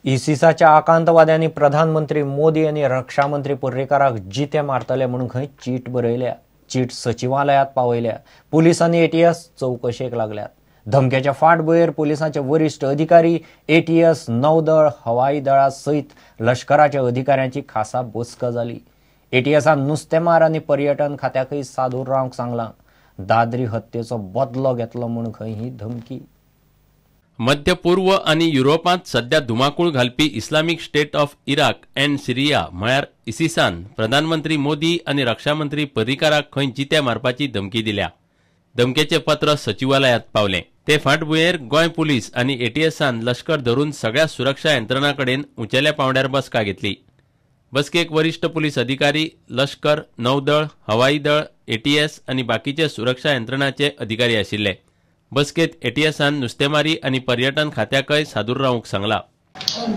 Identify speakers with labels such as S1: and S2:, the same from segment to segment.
S1: इसिसाच्या आकांतवाद्यांनी प्रधानमंत्री मोदी आनी रक्षामंत्री पर्रीकाराक जिते मारतले म्हणून खंय चीट बरयल्या. चीट सचिवालयात पावयल्या. पुलिसांनी एटीएस चवकशेक लागल्यात. धमक्याच्या फाटभुंयेर पुलिसांचे वरिश्ठ अधिकारी, एटीएस, नौदळ, हवाई दळा सयत लश्कराच्या अधिकाऱ्यांची खासा बसका जाली. एटीएसान नुस्तेमार आनी पर्यटन खात्याकय सादूर रावंक सांगलां. दादरी हत्येचो बदलो घेतलो म्हूण खंय ही धमकी.
S2: मध्य पूर्व आनी युरोपांत सध्या धुमाकूळ घालपी Islamic State of Iraq and Syria म्हळ्यार इसिसान प्रधानमंत्री मोदी आनी रक्षामंत्री पर्रीकाराक खंय जिते मारपाची धमकी दिल्या. धमकेचें पत्र सचिवालयांत पावलें. ते फाटभुंयेर गोंय पुलीस आनी एटीएसान लश्कर धरून सगळ्या सुरक्षा यंत्रणा कडेन उंचेल्या पांवड्यार बसका घेतली. बसकेक वरिश्ठ पुलीस अधिकारी, लश्कर, नौदळ, हवाई दळ, एटीएस आनी बाकीचे सुरक्षा यंत्रणाचे अधिकारी आशिल्ले. बसकेत एटीएसान नुस्तेमारी आनी पर्यटन खात्याकय सादूर रावंक सांगला.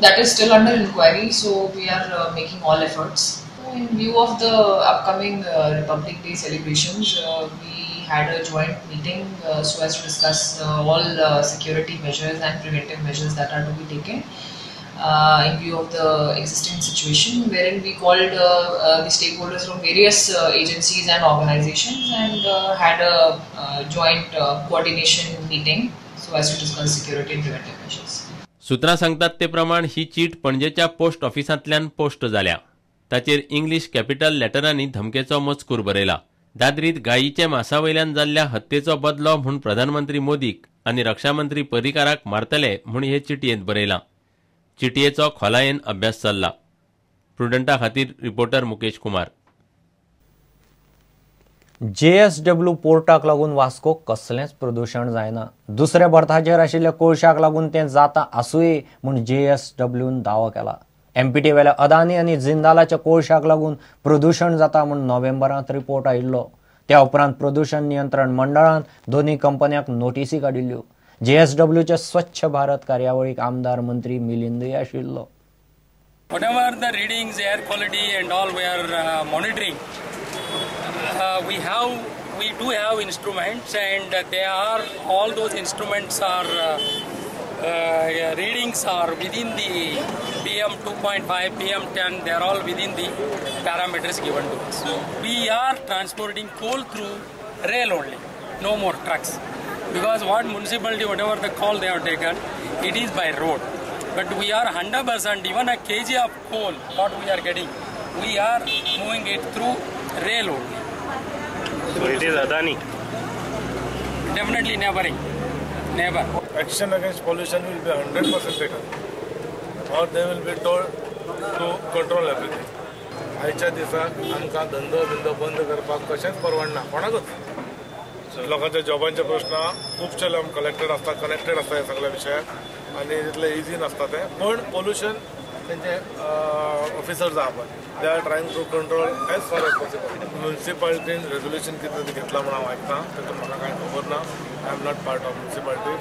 S3: That is still under inquiry, so we are making all efforts. In view of the upcoming Republic Day celebrations, we had a joint meeting so as to discuss all security measures and preventive measures that are to be taken in view of the existing situation, wherein we called the stakeholders from various agencies and organizations and had a joint coordination meeting so as to discuss security and preventive measures.
S2: सूत्रां सांगतात ते प्रमाण ही चीट पणजेच्या post ऑफिसांतल्यान post जाल्या. ताचेर English capital लेटरांनी धमकेचो मजकूर बरयला. दादरीत गायीचे मासावयल्यान जाल्ल्या हत्येचो बदलो म्हूण प्रधानमंत्री मोदीक आनी रक्षामंत्री पर्रीकाराक मारतले म्हूण हे चिटयेंत बरयलां. चिटयेचो खोलायेन अभ्यास चल्ला. प्रुडंटा खातीर रिपोर्टर मुकेश कुमार.
S1: जेएसडब्ल्यू पोर्टाक लागून वास्को कसलेंच प्रदूशण जायना. दुसऱ्या बर्थाचेर आशिल्ल्या कोळशाक लागून तें जाता आसुये म्हूण जेएसडब्ल्यून दावो केला. एमपीटी वेल्या अदानी आनी जिंदालाच्या कोळशाक लागून प्रदूशण जाता म्हूण नोव्हेंबरांत रिपोर्ट आयिल्लो. त्या उपरांत प्रदूशण नियंत्रण मंडळान दोनूय कंपन्यांक नोटीसी काडिल्ल्यो. जेएसडब्ल्यूच्या स्वच्छ भारत कार्यावळीक आमदार मंत्री मिलिंदय आशिल्लो.
S4: Whatever the readings, air quality and all we are monitoring. We do have instruments and they are, all those instruments are readings are within the PM 2.5, PM 10, they are all within the parameters given to us. We are transporting coal through rail only, no more trucks. Because what municipality, whatever the call they have taken, it is by road. But we are 100%, even a kg of coal, what we are getting, we are moving it through rail only.
S5: So it is Adani?
S4: Definitely neighboring. Never.
S6: Action against pollution will be 100% taken, or they will be told to control everything. आयच्या दिसाक आमकां धंदो बिंदो बंद करपाक कशेंच परवडना कोणाकूच. लोकांच्या जॉबांचे प्रश्न खुबशे लोक कलेक्टेड आसता, कनेक्टेड आसता ह्या सगळ्या विशयाक आनी तितलें इजी नासता तें. पण पोल्युशन तेंचे ऑफिसर्स आहा पळय, they are trying to control as far as possible. म्युनिसिपालिटीन resolution कितें तरी घेतलां म्हूण हांव आयकतां, तातूंत म्हाका कांय खबर ना. I am not part of municipality.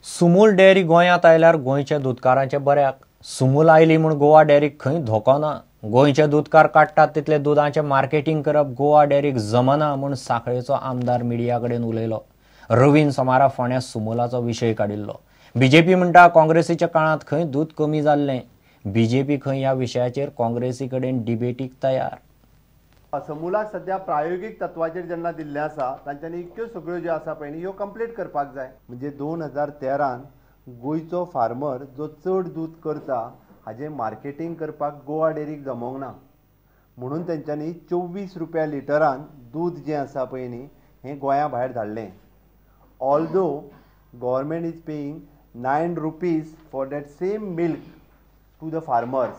S1: Sumul dairy गोंयांत आयल्यार गोंयच्या दुदकारांचे बऱ्याक. सुमूल आयली म्हूण गोवा डेअरीक खंय धोको ना. गोंयचे दुदकार काडटात तितले दुदाचें मार्केटींग करप गोवा डेअरीक जमना म्हूण सांखळेचो आमदार मिडिया कडेन उलयलो. रवीन सोमारा फोंड्या सुमुलाचो विशय काडिल्लो. बीजेपी म्हणटा काँग्रेसीच्या काळांत खंय दूद कमी जाल्लें. बीजेपी खंय ह्या विशयाचेर काँग्रेसी कडेन डिबेटीक तयार.
S7: समुलाक सध्या प्रायोगीक तत्वाचेर जेन्ना दिल्लें आसा तांच्यांनी इतक्यो सगळ्यो ज्यो आसा पळय न्ही ह्यो कंप्लीट करपाक जाय. म्हणजे 2013 गोंयचो फार्मर जो चड दूद करता हाजें मार्केटींग करपाक गोवा डेअरीक जमोंक ना म्हणून तेंच्यांनी 24 रुपया लिटरान दूद जें आसा पळय न्ही हें गोंया भायर धाडलें. Although government is paying 9 rupees for that same milk to the farmers.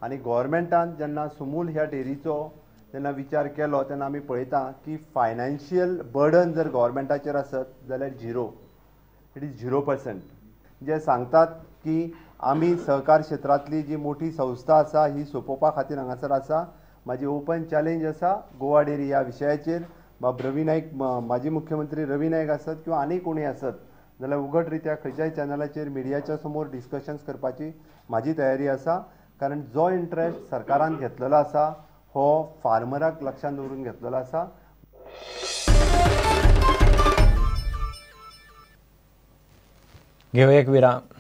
S7: आनी गव्हर्मेंटान जेन्ना सुमूल ह्या डेअरीचो जेन्ना विचार केलो तेन्ना आमी पळयता की फायनान्शियल बर्डन जर गव्हर्मेंटाचेर आसत जाल्यार झिरो, it is 0%. जे सांगतात की आमी सहकार क्षेत्रांतली जी मोठी संस्था आसा ही सोंपोवपा खातीर हांगासर आसा. म्हाजी ओपन चॅलेंज आसा गोवा डेअरी ह्या विशयाचेर. बाब रवी नायक, माजी मुख्यमंत्री रवी नायक आसत किंवा आनी कोणी आसत जाल्यार उघड रित्या खंयच्याय चॅनलाचेर मिडियाच्या समोर डिस्कशन्स करपाची म्हाजी तयारी आसा. कारण जो इंट्रस्ट सरकारान घेतलेलो आसा हो फार्मराक लक्षांत दवरून घेतलेलो आसा.
S1: घेवया एक विराम.